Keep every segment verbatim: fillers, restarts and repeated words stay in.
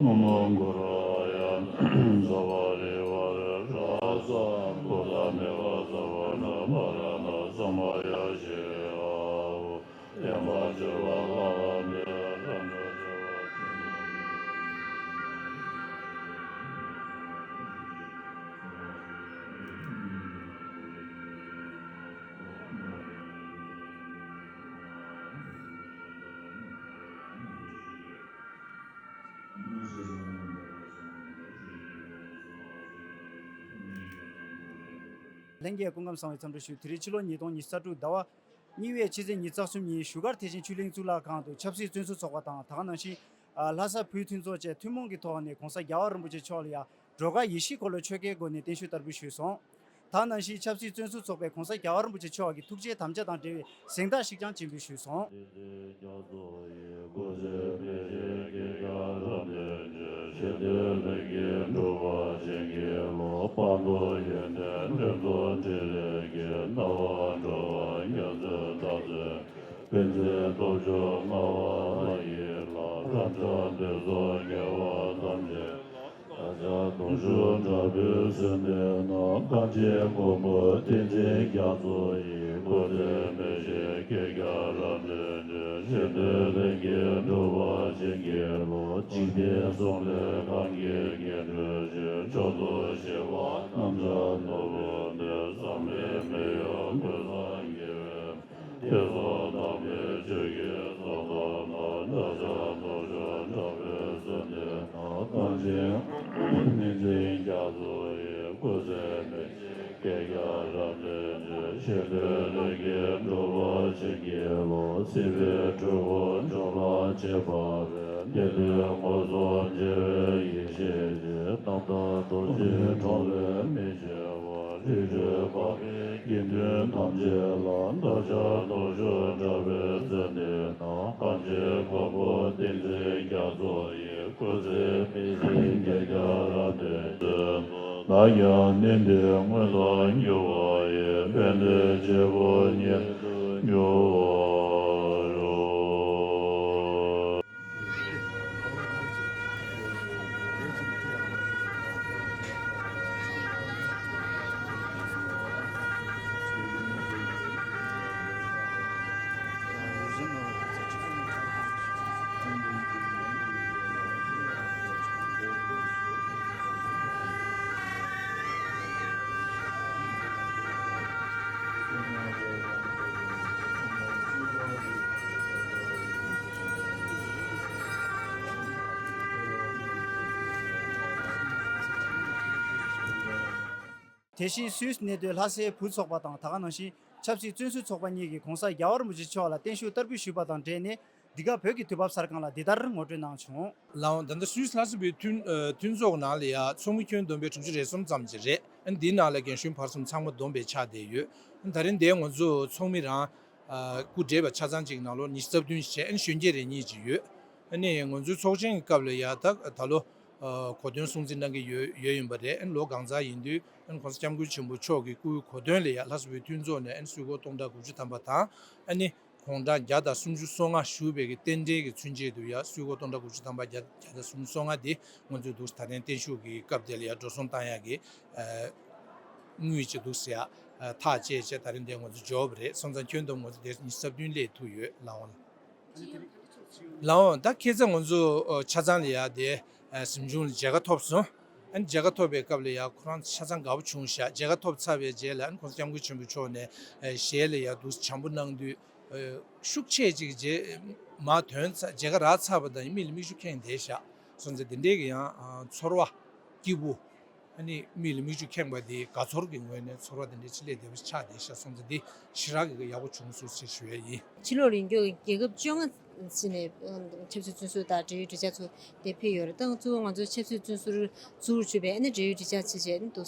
ནུ་མོ་གུ་རུ་ཡ། ཛ་བ་རི་བ་རི་ར་ས་བུ་ད་མི་བ་ཛ་བ་ན་བ་ར་ན་ས་མ་ཡ་ཤི་ཨ་བུ། ཡ་མ་ཅི་བ་ལ་བ་མི་ར་ན་ཅི་བ་ཅི་ན། ལྷན་རྒྱས་སྐུ་ཁམས་བཟང་བའི་འཚམས་འདྲི་ཞུ། དེ་རིང་ཕྱི་ལོ་ཉིས་སྟོང་ཉི་ཤུ་རྩ་དྲུག་ཟླ་བ་གཉིས་པའི་ཕྱི་ཚེས་ཉི་ཤུ་རྩ་གསུམ་ཉིན་བཞུགས་སྒར་ཐེག་ཆེན་ཆོས་གླིང་གཙུག་ལག་ཁང་དུ་ཆབ་སྲིད་བཙོན་ཟུར་ཚོགས་པ་དང་ད་ག་ནང་བཞིན་ལྷ་ས་བོད་མཐུན་ཚོགས་བཅས་ཐུན་མོང་གི་ཐོག་ནས་༸གོང་ས་༸རྒྱལ་བ་རིན་པོ་ཆེ་མཆོག་ལ་ཡང་སྒྲོལ་དཀར་ཡེ་ཤེས་འཁོར་ལོ་ཆོ་གའི་སྒོ་ནས་བརྟན་བཞུགས་བསྟར་འབུལ་ཞུས་སོང་། ད་ག་ནང་བཞིན་ཆབ་སྲིད་བཙོན་ཟུར་ཚོགས་པས་༸གོང་ས་༸རྒྱལ་བ་རིན་པོ་ཆེ་མཆོག་གི་ཐུགས་རྗེའི་དམ་བཅའ་དང་འབྲེལ་བའི་གཟེངས་རྟགས་ཤིག་ཀྱང་སྤྱན་འབུལ་ཞུས་སོང་། བདག་ཅག་དོན་ཞུ་དྲག་པོའི་ཟིན་ཏེ་ན། གངས་ཅན་མགོན་པོ་བསྟན་འཛིན་རྒྱ་མཚོ་ཡི། སྐུ་ཚེ་མི་ཤིགས་བསྐལ་བརྒྱར་རབ་བརྟན་ཅིང་། ཞི་བདེའི་ལྷན་སྐྱེས་འགྲུབ་པར་བྱིན་གྱིས་རློབས། འཇིག་རྟེན་གསུམ་ལས་གང་གིས་བརྒྱན་གྱུར་ཅིག། མཆོག་ཏུ་གཤེགས་པ་རྣམས་ཀྱང་ནོར་བུ་འདི། བསམ་པའི་མི་གཡོ་ཀུན་བཟང་དགེ་བའི། དེ་ཚོགས་དམ་པའི་ཆོས་ཀྱི་ཚོགས་བསགས་ལ། བདག་ཅག་དོན་ཞུ་དྲག་པོའི་ཟིན་ཏེ་ན། གངས་ཅན་བསྟན་འཛིན་རྒྱ་མཚོ་ཡི། སྐུ་ཚེ་མི་ཤིགས་བསྐལ་བརྒྱར་རབ་བརྟན་ཅིང་། ཞི་བདེའི་ལྷན་སྐྱེས་འགྲུབ་པར་བྱིན་གྱིས་རློབས། སྲིད་པའི་འཁྲུལ་འཁོར་འཇོམས་ལ་བྱེད་པ་བས། བདེ་སྟོང་སྒོ་གསུམ་མཇལ་བའི་ཡེ་ཤེས་ཀྱིས། རྣམ་དག་རྡོ་རྗེའི་གྲོང་ལས་མི་ཕྱེ་བར། རིག་གཅོད་འཕགས་པའི་དགེ་འདུན་ཐམས་ཅད་ལ། བདག་ཅག་དོན་ཞུ་དྲག་པོའི་ཟིན་ཏེ་ན། གངས་ཅན་མགོན་པོ་བསྟན་འཛིན་རྒྱ་མཚོ་ཡི། སྐུ་ཚེ་མི་ཤིགས་བསྐལ་བརྒྱར་རབ་བརྟན་ཅིང་། བདག་ཀྱང་ནི་འདི་སྔོན་དུ་འགྱུར་བ་ཡི། ཕན་བདེའི་བྱེད་པོ་ཉིད་དུ་འགྱུར་བར་ཤོག། དེ་བཞིན་སུད་སི་གནས་སྡོད་ལྷ་སའི་བུ་ཚོགས་པ་དང་ད་ག་ནང་བཞིན་ཆབ་སྲིད་བཙོན་ཟུར་ཚོགས་པ་གཉིས་ཀྱིས་༸གོང་ས་༸རྒྱལ་བ་རིན་པོ་ཆེ་མཆོག་ལ་བརྟན་བཞུགས་བསྟར་འབུལ་ཞུས་པ་དང་འབྲེལ་ནས། འདི་ག་བོད་ཀྱི་དུས་བབ་གསར་ཁང་ལ་འདི་ལྟར་ངོ་སྤྲོད་གནང་བྱུང་། ལགས་འོང་། ད་ལྟ་སུད་སི་ལྷ་ས་བོད་མཐུན་ཨ་མཐུན་ཚོགས་ནང་ལ་ཡ་ཚོགས་མི་ཁྱོན་བསྡོམས་པས་དྲུག་ཅུ་རེ་གསུམ་ཙམ་ཅིག་རེད། ཨ་ནི་འདིའི་ནང་ལ་རྒན་གཞོན་བར་གསུམ་ཚང་མ་བསྡོམས་པས་ཆགས་བསྡད་ཡོད། ཨ་ནི་ད་རིང་འདིར་ང་ཚོ་ཚོགས་མི་རང་ཨ་སྐུ་བགྲེས་པ་ཆ་ཚང་ཅིག་ནང་ལོ་ཉི་ཤུ་རྩ་བདུན་བྱས། ཨ་ནི་གཞོན་སྐྱེས་རེ་གཉིས་ཅིག་ཡོད། ཨ་ནི་ང་ཚོའི་ཚོགས་ཆེན་གྱི་སྐབས་ལ་ཡ་ད་ད་ལོ་ཨ་གོ་སྟོན་སྲུང་བརྩི་གནང་གི་ཡོད་ཡོད་ཡིན་པ་རེད། ཨ་ནི་ལོ་གང་ཚང་ཡིན་དུས་ཨ་ནི་༸གོང་ས་༸སྐྱབས་མགོན་ཆེན་པོ་མཆོག་གི་སྐུའི་གོ་སྟོན་ལ་ཡ་ལྷ་ས་བོད་མཐུན་ཚོགས་ནས་ཨ་ནི་གསོལ་སྐོར་སྟོང་ཕྲག་དགུ་བཅུ་ཐམ་པ་དང་། ཨ་ནི་དགུང་གྲངས་བརྒྱ་དང་སུམ་ཅུ་སོ་ལྔ་བཞུགས་པའི་གི་རྟེན་འབྲེལ་གྱི་མཚོན་བྱེད་དུ་ཡ་གསོལ་སྐོར་སྟོང་ཕྲག་དགུ་བཅུ་ཐམ་པ་བརྒྱ་བརྒྱ་དང་སུམ་ཅུ་སོ་ལྔ་དེ་ང་ཚོས་འདུག་ད་ཐེངས་བརྟན་བཞུགས་ཀྱི་སྐབས་དེ་ལ་ཡ་འགྲོ་སོང་བཏང་ཡག་གི་ཨ་དངུལ་ཅིག་འདུག་ཟེར་ཡ་ཨ་ཐག་བཅད་བྱས་ད་རིང་དེ་ང་ཚོ་འབྱོར་བ་རེད། སོང་ཙང་ཁྱོན་བསྡོམས་ང་ཚོ་དེ་ཉི་ཤུ་རྩ་བདུན་སླེབས་ཐུབ་ཡོད། ལགས་འོང་། ལགས་འོང་། ད་ཁ་སང་ང་ཚོ་ཨ་ཆ་ཚང་ལ་ཡ་དེ་ཨ་གཟིམ་ཆུང་ལ་མཇལ་ཁ་ཐོབ་སོང་། ཨ་ནི་མཇལ་ཁ་ཐོབ་པའི་སྐབས་ལ་ཡ་ཁོ་རང་ཆ་ཚང་དགའ་པོ་བྱུང་ཤག་མཇལ་ཁ་ཐོབ་ཚར་བའི་རྗེས་ལ་ཨ་ནི་༸གོང་ས་༸སྐྱབས་མགོན་ཆེན་པོ་མཆོག་ནས་ཨ་ཞལ་ལ་ཡ་འདུག་སེ་བྱམས་པོ་གནང་དུས། ཤུགས་ཆེ་ཅིག་རྗེས་མ་ཐོན་ཚར་མཇལ་ཁ་རག་ཚར་བ་དང་མིག་ལ་མིག་ཆུ་ཁེངས་བསྡད་ཤག་སོང་ཙང་དེ་འདྲའི་གི་ཡང་ཨ་ཚོར་བ་སྐྱིད་པོ། ཨ་ནི་མིག་ལ་མིག་ཆུ་ཁེངས་པ་དེ་དགའ་ཚོར་གྱི་ངོས་ནས་ཚོར་བ་དེ་འདྲའི་ཆེད་ལས་བདེ་པོ་ཆགས་བསྡད་ཤག་སོང་ཙང་དེ་ཞེ་དྲག་གི་ཡག་པོ་བྱུང་སོང་ཟེར་ཞུ་ཡ་ཡིན། ཕྱི་ལོགས་ལ་ཡོད་མཁན་གྱི་རྒྱལ་ཁབ་བཅོ་ལྔ་ཕྱིན་ནས་ཆབ་སྲིད་བཙོན་ཟུར་དང་འབྲེལ་ཡོད་གྲོས་འཆར་ཚོ་དེ་ཕུལ་ཡོད་རེད། ད་གཙོ་བོ་ང་ཚོ་ཆབ་སྲིད་བཙོན་ཟུར་ཟུར་བཅུག་པའི་ཨ་ནི་འབྲེལ་ཡོད་གྲོས་འཆར་བྱས་རྗེས་ཨ་ནི་དུ་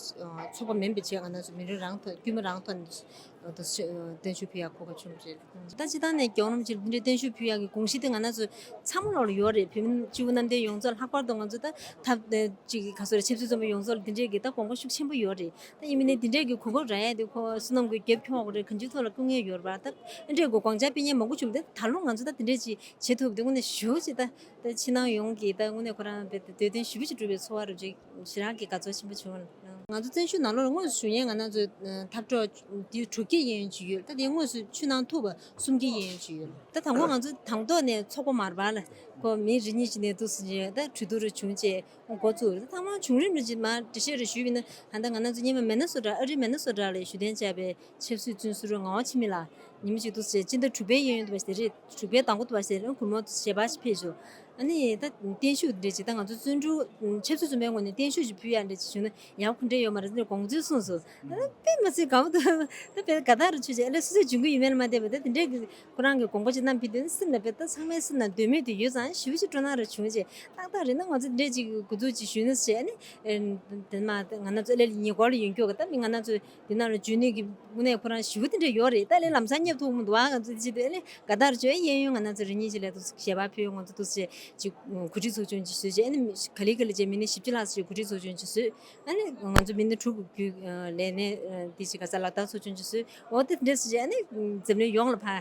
ཚོགས་པ་མིན་པའི་ཆེད་ང་རང་ཚོ་མི་རིགས་རང་ཐོག་དཀྱུས་མ་རང་ཐོག་ནས་དུ་བརྟན་བཞུགས་ཕུལ་ཡག་གོ་སྐབས་བྱུང་བ་རེད། ད་སྤྱིར་བཏང་ནས་རྒྱལ་བ་རིན་པོ་ཆེ་འདི་འདྲའི་བརྟན་བཞུགས་ཕུལ་ཡག་གི་དགོངས་གཞི་དེ་ང་རང་ཚོ་ཚང་མ་ལོག་ལ་ཡོད་རེད། བོད་མི་སྤྱི་བོ་གནམ་བསྟན་ཡོངས་རྫོགས་ལྷག་པར་དུ་ང་ཚོ་ད་ཐབས་ཅིག་ག་ཚོད་རེད། ཆབ་སྲིད་བཙོན་པ་ཡོངས་རྫོགས་ལ་འདི་འདྲའི་གི་ད་དགོངས་པ་ཤུགས་ཆེན་པོ་ཡོད་རེད། ད་ཡིན་མིན་ནས་འདི་འདྲའི་གི་གོ་སྐབས་རག་ཡག་དེ་ཁོ་བསོད་ནམས་ཀྱི་རྒྱབ་ཁྱོངས་དགོས་རེད། གང་ཅིའི་ཐོག་ལ་སྐུ་ངལ་ཡོད་རེད་པ། ད་འདི་འདྲའི་གི་དགོངས་འཆར་སྤེལ་མཁན་མང་པོ་བྱུང་། ད་ད་ལོ་ང་ཚོ་ད་འདི་འདྲའི་ཅིག་བྱེད་ཐུབ་དེ་དངོས་གནས་ཞེ་པོ་ཅིག་ད་ད་ཕྱི་ནང་ཡོངས་ཀྱི་ད་དངོས་གནས་ཁོ་རང་དཔེ་འདོད་དོན་ཞེ་པོ་ཅིག་འགྲུབ་པའི་ཚོར་བ་རུ་ཅིག་ཞེ་དྲག་གི་དགའ་ཚོར་ཆེན་པོ་བྱུང་། ང་ཚོ་བཙན་བྱོལ་ནང་ལོགས་ལ་དངོས་སུ་བཞུགས་མཁན་ང་རང་ཚོའི་འཐབ་གྲོགས་དེ་དྲུག་བརྒྱའི་གཡས་གཡོན་ཅིག་ཡོད། ད་དེ་དངོས་སུ་ཕྱི་ནང་ཐུག་པ་གསུམ་བརྒྱའི་གཡས་གཡོན་ཅིག་ཡོད། ད་དང་པོ་ང་ཚོ་དང་ཐོག་ནས་ཚོགས་པ་མར་པ་ལ་ཁོ་མི་རེ་གཉིས་ཅིག་ནས་འདུག་སེ་བྱས་ད་གྲོས་བསྡུར་བྱུང་རྗེས་འགོ་བཙུགས། ད་ཐེངས་མ་བྱུང་རིམ་རེ་ཅིག་མར་འགྲེལ་བཤད་རེ་ཞུས་པ་ཡིན་ན། ད་ལྟ་ང་རང་ཚོ་སྔོན་མ་མི་ནི་སོ་ཊ། ཨ་རིའི་མི་ནི་སོ་ཊ་ལ་བཞུགས་གདན་འཇགས་པའི་ཆབ་སྲིད་བཙོན་ཟུར་ངག་དབང་འཆི་མེད་ལགས་ཉི་མ་གཅིག་འདུག་སེ་སྤྱི་ཟླ་དྲུག་པའི་གཡས་གཡོན་དུ་བ་ཞིག་དེ་རེད། དྲུག་པའི་དང་པོ་དུ་བ་ཞིག་དེ་རེད། སྒོར་མོ་ཞལ་པར་ཞིག་ཕེབས་བྱུང་། ཨ་ནི་ད་བརྟན་བཞུགས་འདྲ་ཅིག་ད་ང་ཚོ་བཙོན་གྲོལ་ཆབ་སྲིད་བཙོན་པའི་ངོས་ནས་བརྟན་བཞུགས་ཅིག་ཕུལ་ཡག་འདྲ་ཅིག་བྱུང་ན་ཡག་པོ་ག་འདྲ་ཡོད་མ་རེད་ཟེར་ནས་དགོངས་ཚུལ་གསུངས་སོང་། ཨ་ནི་དཔེ་མི་སྲིད་དགའ་པོ་འདུག་ད་དཔེ་དགའ་ཐག་རུ་ཆོད་ཅིག་ཨ་ལས་སོ་སོའི་འཇོན་གྱི་ཡོད་མེད་ལ་མ་བལྟས་པ་ད་དེ་འདྲའི་གི་ཁོ་རང་གི་དགོངས་པ་ཅིག་བསྣམས་ཕེབས་དུས་སེམས་ལ་དཔེ་ད་ཚང་མའི་སེམས་ནང་འདོད་མོས་དེ་ཡོད་ཙང་ཞེ་པོ་ཅིག་སྤྲོ་སྣང་རུ་བྱུང་རྗེས་ཏག་ཏག་རེད་ན་ང་ཚོ་འདྲ་ཅིག་འགོ་འཛུགས་ཅིག་ཞུས་ན་ཟེར། ཨ་ནི་དེ་མ་ང་རང་ཚོ་ཨ་ལས་ཉེ་འཁོར་ལ་ཡོང་རྒྱུ་ག་ད་མི་ང་རང་ཚོ་འདི་ནང་ལ་འཇོན་ནུས་ཀྱི་དངོས་གནས་ཁོ་རང་ཞེ་པོ་དེ་འདྲ་ཡོད་རེད། ད་ཨ་ལས་ལམ་སང་བསྙབ་ཐུབ་མི་འདུག་ཨ་ང་ཚོ་ཅི་དེ་ཨ་ལས་དགའ་ཐག་རུ་ཆོད། གཡས་གཡོན་ང་རང་ཚོ་རེ་གཉིས་ཅིག་ལ་འདུག་ཞལ་པར་ཕུལ། ང་ཚོ་འདུག་ཅིག་གོ་སྒྲིག་ཚོགས་ཆུང་ཅིག་བཟོས་རྗེས་ཨ་ནི་ག་ལེ་ག་ལེ་བྱས་མི་སྣ་བཞི་བཅུ་ལྷག་ཅིག་གོ་སྒྲིག་ཚོགས་ཆུང་ཅིག་བཟོས། ཨ་ནི་ང་ཚོ་མི་སྣ་དྲུག་གི་བརྒྱུད་ལས་སྣེ་འདི་ཞིག་ག་ས་ལག་བསྟར་ཚོགས་ཆུང་ཅིག་བཟོས། འོ་དེ་འདྲ་བཟོས་རྗེས་ཨ་ནི་འཛམ་གླིང་ཡོངས་ལ་ཕར་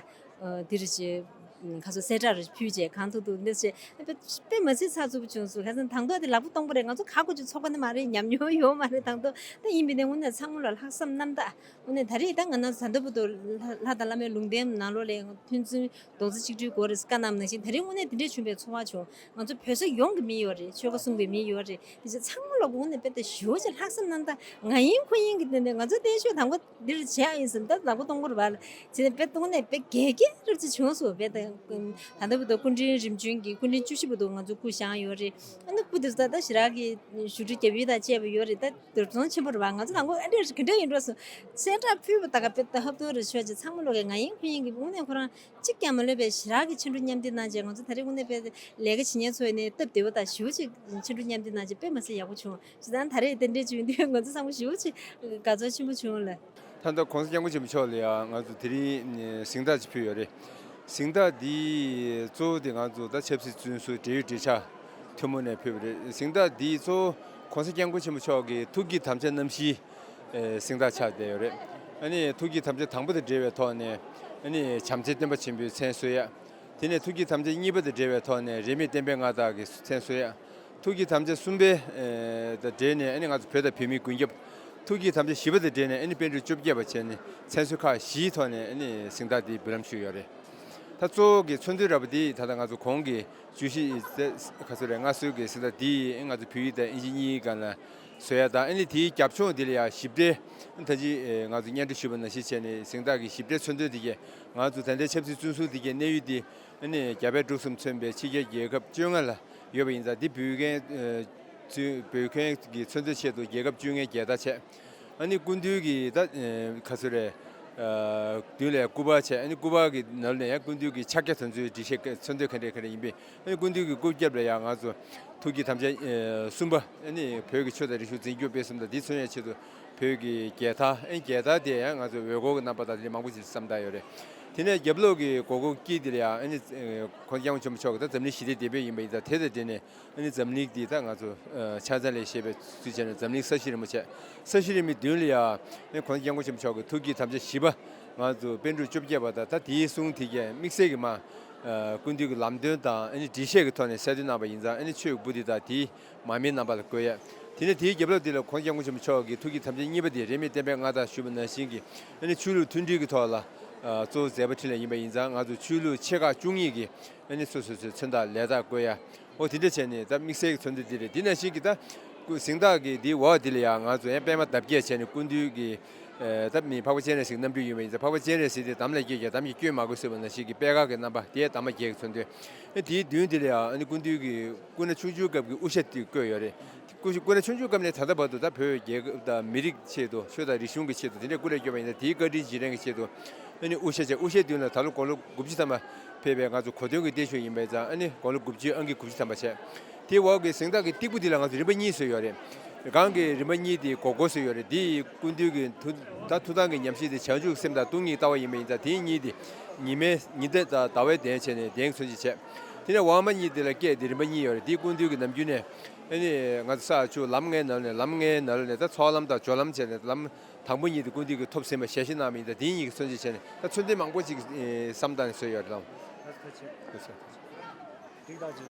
འདི་རུ་ཞིག་ཁ་སོ་གསལ་བསྒྲགས་རུ་ཕུལ་རྗེས་གང་ཐུབ་ཐུབ་འདི་ཞིག་དཔེ་མི་སྲིད་ཚགས་ཚུད་པོ་བྱུང་སོང་། ཁ་སང་དང་ཐོག་དེ་ལག་པ་སྟོང་པ་རེད། ང་ཚོ་ཁ་སྒོ་ཅིག་ཚོགས་པ་ནི་མ་རེད། ཉམས་མྱོང་ཡོད་མ་རེད་དང་ཐོག་ད་ཡིན་པས་ནས་དངོས་གནས་ཚང་མ་ལ་ལྷག་བསམ་རྣམ་དག་དངོས་གནས་ད་རེས་ད་ང་རང་ཚོ་ད་ལྟ་བར་དུ་ལྷ་ལྷ་དང་བླ་མའི་ལུང་བསྟན་ནང་ལོགས་ལ་ཕན་ཚུན་རྡོག་རྩ་གཅིག་སྒྲིལ་དགོས་རེད་བཀའ་གནང་ནང་བཞིན་ད་རེས་དངོས་གནས་དེ་འདྲས་བྱུང་བའི་ཚོར་བ་བྱུང་། ང་ཚོ་བོད་ས་ཡོངས་ཀྱི་མི་ཡོད་རེད། ཆོལ་ཁ་གསུམ་གྱི་མི་ཡོད་རེད། དེ་ཚོ་ཚང་མ་ལ་དངོས་གནས་དཔེ་ད་ཞེ་པོ་ཅིག་ལྷག་བསམ་རྣམ་དག་ང་ཡིན་ཁོ་ཡིན་གྱི་དེ་འདྲས་ང་ཚོ་བརྟན་བཞུགས་དང་པོ་འདིར་བྱས་ཡིན་ཟེར་ད་ལག་པ་སྟོང་པོར་བར་ལ་བྱས་ནས་དཔེ་དངོས་གནས་དཔེ་དགེ་རྒན་རབ་ཅིག་བྱུང་སོང་། དཔེ་ད་ད་ལྟ་བར་དུ་སྐུ་ཕྲེང་རིམ་བྱོན་གྱི་སྐུ་ཕྲེང་བཅུ་བཞི་བར་དུ་ང་ཚོ་སྐུ་བཞེངས་ཡོད་རེད། ཨ་ནི་སྐུ་དེ་ཚོ་ད་ད་ཞེ་དྲག་གི་བཞུགས་ཁྲི་རྒྱབ་ཡུལ་དང་བཅས་པ་ཡོད་རེད། ད་འདུར་ཚོང་ཆེན་པོ་རེད་བ། ང་ཚོ་དང་པོ་ཨ་འདྲས་ག་འདྲ་ཡིན་འགྲོ་སོང་། གསལ་བསྒྲགས་ཕུལ་བ་ད་ག་དཔེ་ད་ཧབ་ཐོབ་རེ་ཆོད་ཅིག་ཚང་མ་ལོག་གི་ང་ཡིན་ཁོ་ཡིན་གྱི་དངོས་གནས་ཁོ་རང་གཅིག་ཀྱང་མ་ལུས་པའི་ཞེ་དྲག་གི་ཕྱར་གྲུ་མཉམ་འདེགས་གནང་བྱས། ང་ཚོ་ད་རེས་དངོས་གནས་དཔེ་ལས་ཀ་བྱེད་མཁན་ཚོ་ཡིན་ནའི་སྟབས་བདེ་བོ་དང་ཞེ་པོ་ཅིག་ཕྱར་གྲུ་མཉམ་འདེགས་གནང་བྱས་དཔེ་མ་སྲིད་ཡག་པོ་བྱུང་། བྱས་ཙང་ད་རེས་དེ་འདྲས་བྱུང་དུས་ང་ཚོ་ཚང་མ་ཞེ་པོ་ཅིག་དགའ་ཚོར་ཆེན་པོ་བྱུང་ལ། ད་ལྟ་༸གོང་ས་༸སྐྱབས་མགོན་ཆེན་པོ་མཆོག་ལ་ཡང་ང་ཚོ་དེ་རིང་གཟེངས་རྟགས་ཅིག་ཕུལ་ཡོད་རེད། གཟེངས་རྟགས་འདི་གཙོ་བོ་དེ་ང་ཚོ་ད་ཆབ་སྲིད་བཙོན་ཟུར་འབྲེལ་ཡོད་འབྲེལ་ཆགས་ཐུན་མོང་ནས་ཕུལ་བ་རེད། གཟེངས་རྟགས་འདི་གཙོ་བོ་༸གོང་ས་༸སྐྱབས་མགོན་ཆེན་པོ་མཆོག་གི་ཐུགས་བསྐྱེད་དམ་བཅའ་རྣམ་བཞིའི་ཨེ་གཟེངས་རྟགས་ཆགས་བསྡད་ཡོད་རེད། ཨ་ནི་ཐུགས་བསྐྱེད་དམ་བཅའ་དང་པོ་དང་འབྲེལ་བའི་ཐོག་ནས་ཨ་ནི་བྱམས་བརྩེའི་སྟོན་པ་ཆེན་པོའི་མཚན་གསོལ་ཡ། དེ་ནས་ཐུགས་བསྐྱེད་དམ་བཅའ་གཉིས་པ་དང་འབྲེལ་བའི་ཐོག་ནས་རིས་མེད་བསྟན་པའི་མངའ་བདག་གི་མཚན་གསོལ་ཡ། ཐུགས་བསྐྱེད་དམ་བཅའ་གསུམ་པའི་ཨེ་དང་འབྲེལ་ནས་ཨ་ནི་ང་ཚོ་བོད་དང་བོད་མིའི་མགོན་སྐྱབས། ཐུགས་བསྐྱེད་དམ་བཅའ་བཞི་པ་དང་འབྲེལ་ནས་ཨ་ནི་པཎ་གྲུབ་བཅོ་བརྒྱད་པ་བྱས་ནས་མཚན་གསོལ་ཁག་བཞིའི་ཐོག་ནས་ཨ་ནི་གཟེངས་རྟགས་འདི་འབུལ་ལམ་ཞུས་ཡོད་རེད། ད་གཙོ་བོ་གི་མཚོན་དོན་ར་བ་འདི་ད་ལྟ་ང་ཚོ་གོང་གི་བཅུ་བཞི་ཁ་སོ་རེ་མངའ་གསོལ་གྱི་གཟེངས་རྟགས་འདི་ང་ཚོ་བོད་ཡིག་དང་ཨིན་ཇི་གཉིས་སྒང་ལ་བཟོ་ཡ་དང་ཨ་ནི་དེའི་རྒྱབ་ལྗོངས་འདི་ལ་ཡང་ཞིབ་ཕྲའི་ད་ཅི་ང་ཚོ་སྙན་སྒྲོན་ཞུས་པ་ནང་བཞིན་བྱས་ནས་གཟེངས་རྟགས་ཀྱི་ཞིབ་ཕྲའི་མཚོན་དོན་འདི་གས་ང་ཚོ་ད་ལྟའི་ཆབ་སྲིད་བཙོན་ཟུར་འདི་གས་གནས་ཡུལ་འདི་ཨ་ནི་རྒྱ་བལ་འབྲུག་གསུམ་མཚོན་པའི་ཕྱི་རྒྱལ་རྒྱལ་ཁབ་བཅོ་ལྔ་ལ་ཡོད་པ་ཡིན་ཙང་འདི་བོད་ཁྱོན་བོད་ཁྱོན་གྱི་མཚོན་དོན་ཆེད་དུ་རྒྱལ་ཁབ་བཅོ་ལྔའི་རྒྱལ་དར་བྱས། ཨ་ནི་སྐུ་མདུན་གྱི་ད་ག་ཚོད་རེད། མདུན་ལ་སྐུ་པར་བྱས། ཨ་ནི་སྐུ་པར་གྱི་ནང་ལ་ཡང་སྐུ་མདུན་གྱི་ཕྱག་རྒྱ་དེ་ཚོའི་འགྲེལ་བཤད་མཚོན་དོན་ག་འདྲ་ག་འདྲ་ཡིན་པས། ཨ་ནི་སྐུ་མདུན་གྱི་སྐུ་རྒྱབ་ལ་ཡང་ང་ཚོ་ཐུགས་བསྐྱེད་དམ་བཅའ་གསུམ་པ་ཨ་ནི་བོད་ཀྱི་ཆོས་དང་རིག་གཞུང་འཛིན་སྐྱོང་སྤེལ་གསུམ་དང་འདི་མཚོན་ཡའི་ཆེད་དུ་བོད་ཀྱི་རྒྱལ་དར། ཨ་ནི་རྒྱལ་དར་དེ་ཡང་ང་ཚོ་འོད་སྐོར་གྱི་རྣམ་པ་དང་དེ་ལས་མང་པོ་ཞིག་བསམ་བཏང་ཡོད་རེད། དེ་ནས་རྒྱབ་ལོགས་ཀྱི་སྒོར་སྒོར་དཀྱིལ་དེ་ལ་ཡང་ཨ་ནི་༸གོང་ས་༸སྐྱབས་མགོན་ཆེན་པོ་མཆོག་གི་ད་འཛམ་གླིང་ཞི་བདེའི་དེད་དཔོན་ཡིན་པ་ཡིན་ཙང་དེ་དང་འབྲེལ་ནས་ཨ་ནི་འཛམ་གླིང་འདི་ད་ང་ཚོ་ཕྱག་འཚལ་ལེ་ཞེས་པའི་ཚུལ་བྱས་ནས་འཛམ་གླིང་ས་གཞི་རིན་པོ་ཆེ། ས་གཞི་རིན་པོའི་མདུན་ལ་ཡང་ཨ་ནི་༸གོང་ས་༸སྐྱབས་མགོན་ཆེན་པོ་མཆོག་གི་ཐུགས་བསྐྱེད་དམ་བཅའ་བཞི་པ་ང་ཚོ་པཎ་གྲུབ་བཅོ་བརྒྱད་པ་དང་ད་དེའི་གསུང་དེ་གས་དམིགས་བསལ་གྱི་མ་སྐུ་མདུན་གྱི་ལམ་སྟོན་དང་ཨ་ནི་འགྲེལ་བཤད་ཀྱི་ཐོག་ནས་གསལ་སྟོན་གནང་བ་ཡིན་ཙང་ཨ་ནི་ཆོས་ཀྱི་སྤུ་དེ་དག་དེའི་མར་མེའི་རྣམ་པ་ལ་བཀོད་ཡ། དེ་ནས་དེའི་རྒྱབ་ལོགས་འདི་ལ་༸གོང་ས་༸སྐྱབས་མགོན་ཆེན་པོ་མཆོག་གི་ཐུགས་བསྐྱེད་དམ་བཅའ་གཉིས་པ་དེ་རིས་མེད་བསྟན་པའི་མངའ་བདག་ཞུས་པ་ནང་བཞིན་གྱི་ཨ་ནི་ཆོས་ལུགས་མཐུན་སྒྲིལ་གྱི་ཐོག་ལ་གཙོ་བོ་མཛད་པ་འཕྲིན་ལས་ཡིན་པ་ཡིན་ཙང་ང་ཚོ་ཆོས་ལུགས་ཆེ་ཁག་བཅུ་གཉིས་ཀྱི་ཨ་ནི་སོ་སོ་སོའི་མཚོན་རྟགས་ལས་རྟགས་བཀོད་ཡ། འོ་དེ་འདྲ་བྱས་ནས་ད་དམིགས་བསལ་གྱི་མཚོན་དོན་འདི་རེད། དེ་ནང་བཞིན་གྱི་ད་སྐུ་གཟེངས་རྟགས་ཀྱི་འདིའི་འོག་འདི་ལ་ཡང་ང་ཚོ་ཡང་པད་མ་འདབ་བརྒྱད་བྱས་ནས་སྐུ་མདུན་གྱི་ད་མི་འཕགས་པ་སྤྱན་རས་གཟིགས་རྣམ་སྤྲུལ་ཡིན་པ་ཡིན་ཙང་འཕགས་པ་སྤྱན་རས་གཟིགས་དེ་འདམ་ལ་སྐྱེས་ཀྱང་འདམ་གྱིས་བསྐྱོད་མ་དགོས་ཟེར་བ་ནང་བཞིན་གྱི་པད་དཀར་གྱི་རྣམ་པ་དེའི་འདམ་བརྒྱད་ཀྱི་མཚོན་དོན། ཨ་དེའི་མདུན་འདི་ལ་ཡང་ཨ་ནི་སྐུ་མདུན་གྱི་སྐུ་ན་ཆུང་ཆུང་སྐབས་ཀྱི་དབུ་ཞྭ་དེ་བཀོད་ཡོད་རེད། སྐུ་སྐུ་ན་ཆུང་ཆུང་སྐབས་ནས་ད་ལྟ་བར་དུ་ད་བོད་རྒྱལ་ཁབ་དང་མི་རིགས་ཆེད་དུ་ཆོས་དང་རིག་གཞུང་གི་ཆེད་དུ་དེ་འདྲའི་སྐུ་ལས་བསྐྱོན་པ་ཡིན་ན་དེའི་བཀའ་དྲིན་རྗེས་དྲན་གྱི་ཆེད་དུ་ཨ་ནི་དབུ་ཞྭ་བྱས། དབུ་ཞྭའི་མདུན་ལ་ད་ལོ་དགུང་ལོ་དགུ་བཅུ་ཐམ་པ་ཕེབས་པའི་ང་ཚོ་གོ་སྟོན་གྱི་སྟེགས་ཤོག་ཡིན་པ་ཡིན་ཙང་ཨ་ནི་དགུང་ལོ་དགུ་བཅུའི་ཨང་ཀི་དགུ་བཅུ་ཐམ་པ་བྱས། དེའི་འོག་གི་གཟེངས་རྟགས་ཀྱི་སྟེགས་བུ་འདི་ལ་ང་ཚོ་རིམ་པ་གཉིས་བཟོས་ཡོད་རེད། སྒང་གི་རིམ་པ་གཉིས་དེ་སྒོར་སྒོར་བཟོས་ཡོད་རེད། དེ་ཡི་སྐུ་མདུན་གྱི་ཐུགས་ད་ཐུགས་དམ་གྱི་ཉམས་བཞེས་དེ་བྱང་ཆུབ་སེམས་དང་སྟོང་ཉིད་ལྟ་བ་ཡིན་པ་ཡིན་ཙང་དེ་གཉིས་དེ་ཉི་མའི་ཉི་ཟླ་དང་ཟླ་བའི་གདན་བྱས་ནས་གདན་མཚོན་བྱེད་བྱས། དེ་ནས་འོག་མ་གཉིས་དེ་ལ་སྐད་དེ་རིམ་པ་གཉིས་ཡོད་རེད། དེའི་སྐུ་མདུན་གྱི་ནམ་རྒྱུན་ནས་ཨ་ནི་ང་ཚོ་ས་ཆུ་ལམ་ལྔའི་ནང་ནས་ལམ་ལྔའི་ནང་ནས་ད་ཚོགས་ལམ་དང་སྦྱོར་ལམ་བྱས་ནས་ལམ་དང་པོ་གཉིས་དེ་སྐུ་མདུན་གྱིས་ཐོབ་ཟིན་པ་ཞལ་བཞེས་གནང་བ་ཡིན་ཙང་དེ་གཉིས་ཀྱི་མཚོན་བྱེད་བྱས་ནས་ད་མཚོན་དོན་མང་པོ་ཅིག་བསམ་བཏང་ནས་བཟོས་ཡོད་རེད་དང་། ཐུགས་རྗེ་ཆེ། ཐུགས་རྗེ་ཆེ། ཐུགས་རྗེ་ཆེ། འགྲིག་ཐག་ཆོད།